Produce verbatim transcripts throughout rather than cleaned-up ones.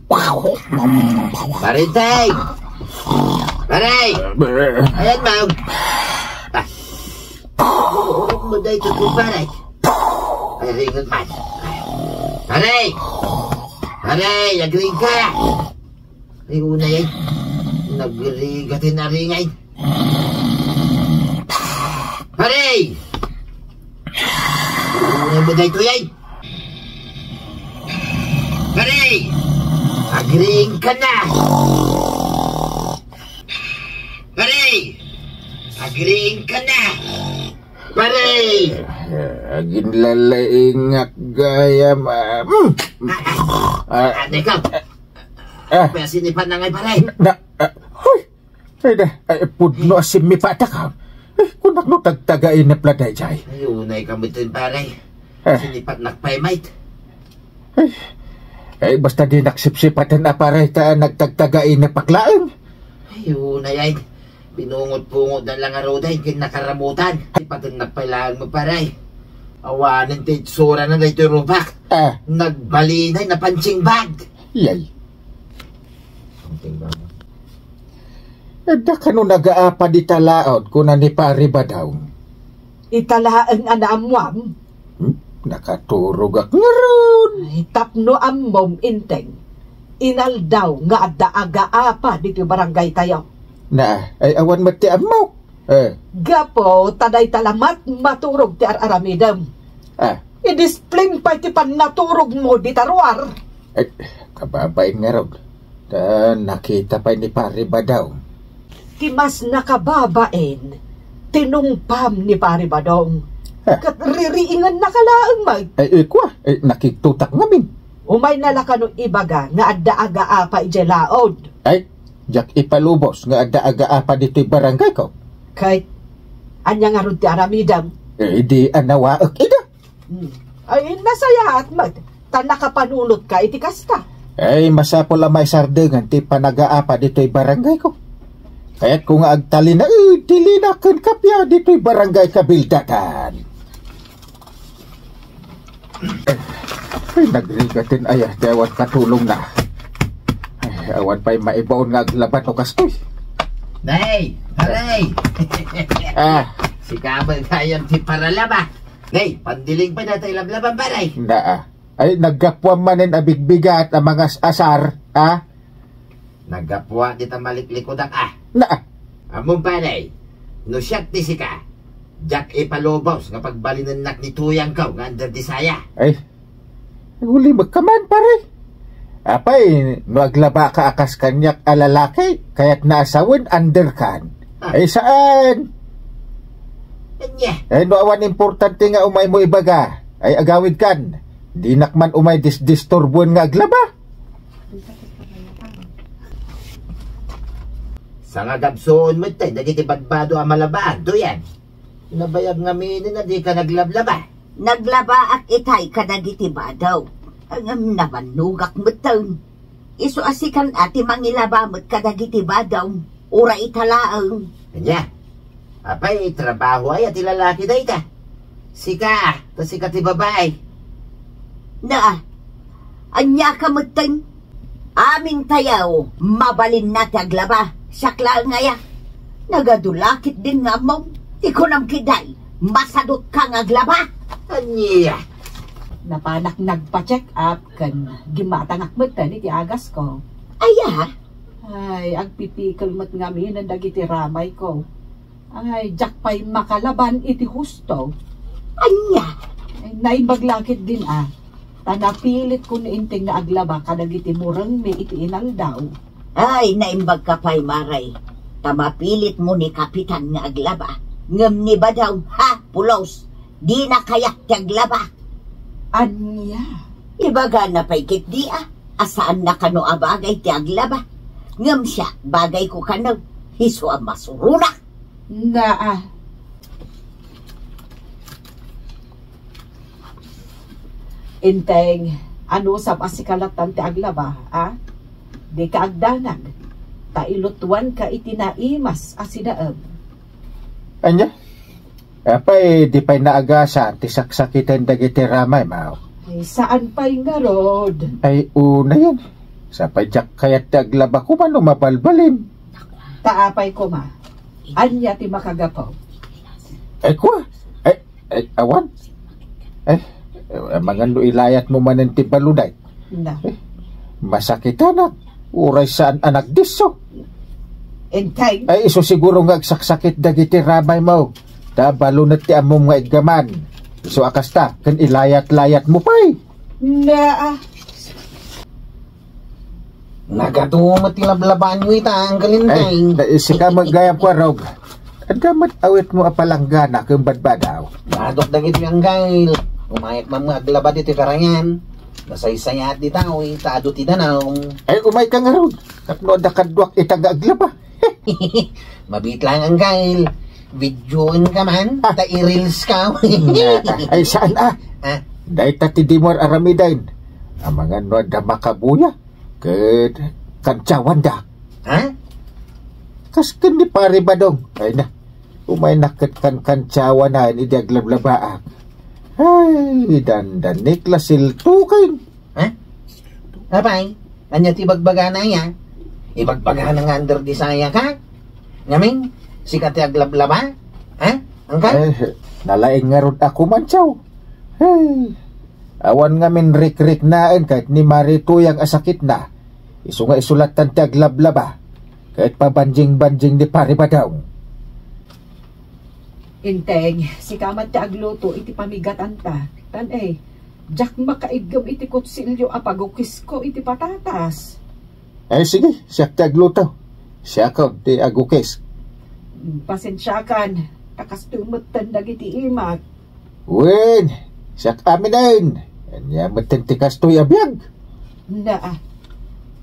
Pare Teng! Pare! Ayan, Mang! Ah. Urog mo dahil ito, pare. Ay, ringot man. Pare! Pare! Agring ka! Ay, una yan. Nagrigat in aringay. Pare! Una mo dahil ito yan. Pare! Agring ka na! Pare! Agring ka na! Pare! Aginlalaingak gayam. Ah, mm. Ah, ah, ah, teka. Ah. Pwede sinipan na ngay, pare. Na, ah, hoy! Ay, da, ay, pudno a simmipatak, ha? Eh, kunak no tagtagainep la dayjay. Ay, unay ka met, pare. Eh. Sinipat nakpaymait. Ay, ay, basta di naksipsipaten a pare ta nagtagtagainepak laeng. Ay, unay ay. Binungot-bungot na lang a ruday, kin nakaramutan. Sipaten nakpay laeng mo, pare. Awanen ti itsura na daytoy rupak. Ah. Nagbalinay na punching bag. Yay. Punching bag. Adda kano nagaapa dita laod, kuna ni Pari Badong. Ita laeng a naammuam? Hmm? Nakaturogak ngarud. Ay, tapno ammom, Enteng. Inaldaw nga adda agaapa ditoy barangay tayo. Na, ay awan met ti ammok. Eh. Gapu ta dayta lamet maturog ti ar-aramidem. Ah. Idisplin pay ti pannaturogmo dita ruar. Eh, kababain ngarud. Ta nakita pay ni Pari Badong. Ti mas nakababain, tinungpam ni Pari Badong. Ah. Ket ririingennaka laeng met. Ay, eh, kua, eh, nakigtotak ngamin. Umayna la kano ibaga nga adda agaapa idiay laod. Ay, diak ipalubos nga adda agaapa ditoy barangayko. Ket ania ngarud ti aramidem? Eh, di anawaek ida. Hmm. Ay, nasayaat met, ta nakapanunotka iti kasta. Ay, masapul a maisardengen ti panagaapa ditoy barangayko. Kayatko nga agtalinaed ti lina ken kappia ditoy barangay Kabildatan. Ay, nagrigaten aya ti awan katulongna. Ay, awan pay maibaon nga aglaba no kastoy. Nay, aray! Ah. Sika met gayam ti paralaba. Nay, pandiling pay dayta ilablaban, pare. Naa. Ay, naggapuam manen a bigbigat a mangas-asar, ha? Naggapuak dita maliklikudak, ah. Naa. Ammom, pare, no siak ti sika, diak ipalubos nga pagbalinennak ni tuyangko nga under ti saya. Ay, ulimekka man, pare. Apay, no aglabaka a kas kaniak a lalaki, kayatna a sawen, underkan. Ah. Ay, saan? Ania? Ay, no awan importante nga umaymo ibaga, ay agawidkan. Dinak man umay disdisturbuen nga aglaba. Sangagabsuon met dagiti badbado a malabaan, tuyan. Nabayag ngaminen a dika naglablaba. Naglabaak itay kadagiti bado. Ngem nabannogak metten. Isu a sikan a ti mangilaba met kadagiti bado. Uray ita laeng. Ania? Apay, trabaho aya ti lalaki dayta? Sika, ta sika ti babai. Na, ania ka metten? Amin tayo, mabalinna ti aglaba. Siak laeng aya. Nagadu la ketdin nga ammom. Ti kunam ketdi, masadutka nga aglaba. Ania? Napanak nagpa-check up ken gimmatangak metten iti agasko. Aya? Ay, agpipikel met ngaminen dagiti ramayko. Ay, diak pay makalaban iti husto. Ania? Ay, naimbag la ketdin a. Ta napilitko ni Enteng nga aglaba kadagiti murengmi iti inaldaw. Ay, naimbagka pay, Mare. Ta mapilitmo ni Kapitan nga aglaba. Ngem ni Badong, ha, pulos. Dina kayat ti aglaba. Ania? Ibagana pay ketdi a, a saanna kano a bagay ti aglaba. Ngem siak, bagayko kano, isu a masuronak. Naa. Enteng, anusam a sika lattan ti aglaba, a? Dika agdanag, ta ilutuanka iti naimas a sinaem. Ania? Apay, di pay naagasan ti saksakiten dagiti ramaymo? Ay, saan pay ngarud? Ay, unayen. Sapay diak kayat ti aglaba koma no mabalbalin. Ta apay koma? Ania ti makagapu? Ay, kua? Ay, ay, awan. Ay, amangan no ilayat mo manen ti balunay. Na. Eh, masakitanak. Uray saan a nagdisso. Enteng. Ay, isu siguro nga agsaksakit dagiti ramay mo. Ta balunet ti ammom nga iggaman. Isu a kasta, ken ilayat-layat mo pay. Na, ah. Nagadu met ti lablabaanyo ita, Uncle Ay, Enteng. Sika met gayam ko, Rog. Adda met awit mo a palanggana ken badbadaw. Nadok dagiti Uncle. Umayek man nga aglaba ditoy karayan. Nasaysayaat di tao, eh, ta adu ti danum. Ay, umay ka ngarud. Tapno adda kaduak ita nga aglaba. Mabit lang, Uncle. Videoen ka man, Ah. ta i-reels ka. Nga, ay, saan, ah? Ah. Dayta ti di mo ar-aramiden. Amangan no adda makabuya. Ket kantiawanda. Ha? Kas ken ni Pare Badong. Ay na. Umaynak ket kankantyawanan idi aglablabaak. Ay, dandanik la siltuken. Ha? Apay, ania ti ibagbagana ya? Ibagbagana nga under the saya ka? Ngamin, sika ti aglablaba? Ha? Uncle? Eh, nalaing ngarud a kumantiaw. Ay, awan ngamin rikriknaen ket ni Mari Tuyang a sakitna. Isu nga isu lattan ti aglablaba. Ket pabanjing-banjing ni Pare Badong. Enteng, sika met ti agluto iti pamigatanta. Tan, eh, diak makaiggem iti kutsilio a pagukisko iti patatas. Ay, sige, siak ti agluto. Siakon ti agukis. Mm, pasensiakan, ta kastoy metten dagiti imak. Wen, siak aminen. Ania metten ti kastoy a biag? Naa,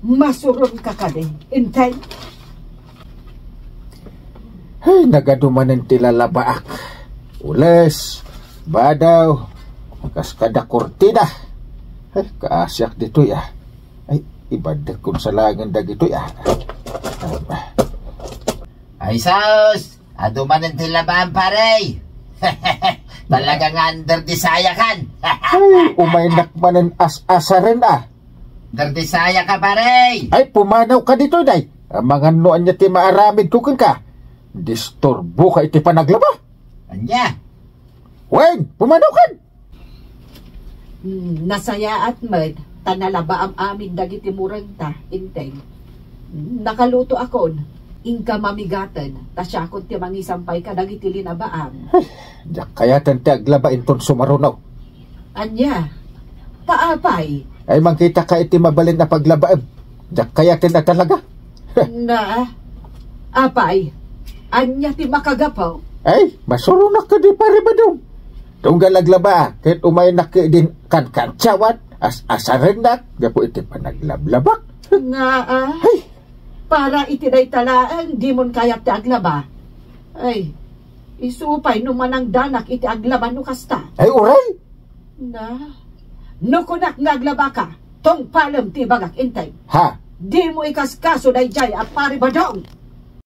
masuronka kadi, Enteng? Ay, nagadu manen ti lalabaak. Ules, badaw, kas kada kurtina. Ay, kaasiak ditoy, ah. Ay, ibaddekkon sa laengen dagitoy, ah. Ay, sus! Adu manen ti labaan, pare! Talaga nga under the saya kan! Ay, umaynak manen as-asaren, ah. Under the saya ka, pare! Ay, pumanaw ka ditoy, day. Amangan no ania ti maaramid ko kenka. Disturbo ka iti panaglaba. Ania? Wen, pumanaw kan. Mm, nasayaat met ta nalabaam amin dagiti murengta, Enteng. Mm, nakalutoakon, inka mamigaten, ta siakon ti mangisampay kadagiti linabaam. Ay, diak kayaten ti aglaba inton sumaruno. Ania? Ta apay? Ay, mangkitaka iti mabalin a paglabaem. Diak kayaten a talaga. Na, apay, ania ti makagapu? Ay, masuronak kadi, Pare Badong. Tunggal aglaba, ket umaynak idin kankantyawan, as-asarennak, gapu iti panaglablabak. Nga, ah, Ay! Para iti dayta laeng, dimon kayat ti aglaba. Ay, isu pay no manangdanak iti aglaba no kasta. Ay, uray! Na, no kunak nga aglabaka, tungpalem ti ibagak, Enteng. Ha? Dimo ikaskaso daydiay a Pare Badong.